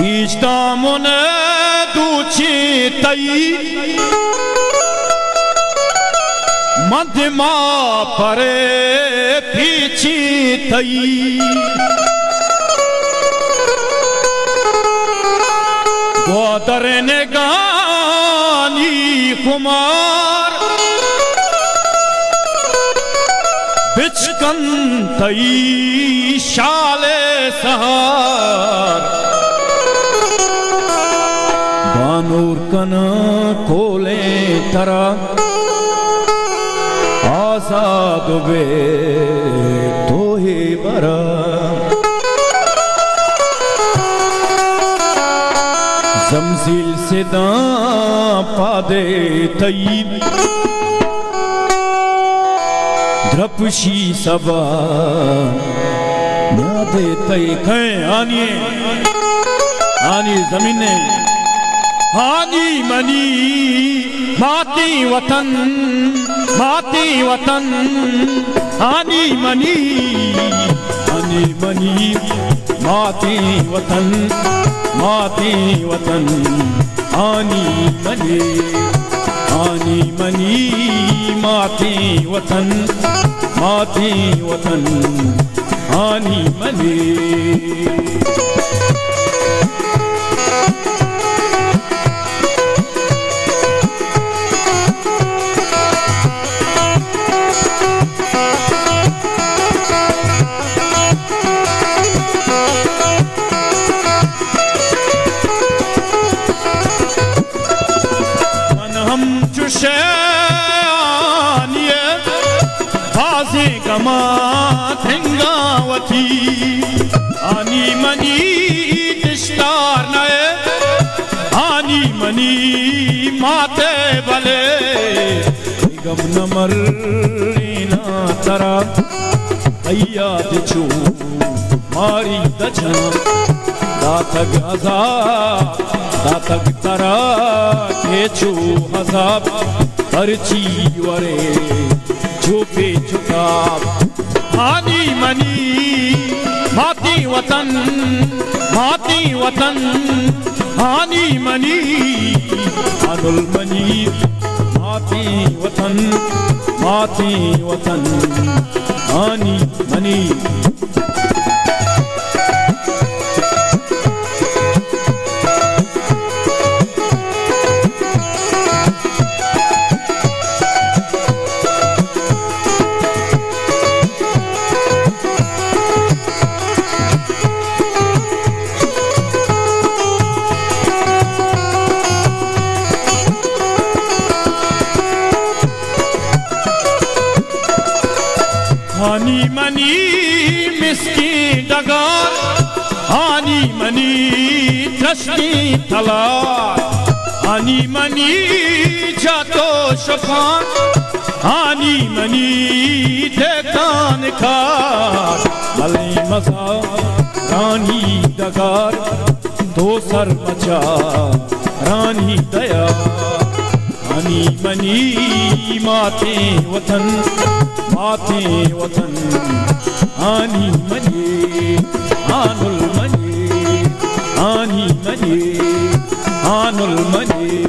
هیچ دامن دوچیں تئی، من دما پرے پیچیں تئی. گوادر نگانی خمار، بچکن تئی شال سہار. بانور کناں کولیں ترا، آزاد بے تو ہے برا. زمزیل سداں پادے تئی، درپشی سبا نیادے تئی. کئے آنی، آنی زمین، آنی منی ماتیں وطن، ماتیں وطن، آنی منی، آنی منی ماتیں وطن، ماتیں وطن، آنی منی، آنی منی ماتیں وطن، ماتیں وطن، آنی منی. من ہم چوشے آنی بازیں گماں تنگاں وتی، آنی منی دشتار نئے، آنی منی مات ئے بلے، غم نہ مرینا ترا، تئی یاد چو ماری دجاں. داتگ عذاب، داتگ ترا کہ چو عذاب، پرچی ورے چو پیچ و تاب. آنی منی ماتیں وطن، ماتیں وطن، آنی منی، آنل منی ماتیں وطن، ماتیں وطن، آنی منی. آنی منی مسکیں ڈگار، آنی منی ترشتیں تلار، آنی منی جات و شپان، آنی منی دہکان کار، ملیں مزارانی ڈگار، تو سر مچارانی دیار. آنی منی ماتیں وطن، ماتیں وطن، آنی منی، آنل منی، آنی منی، آنل منی.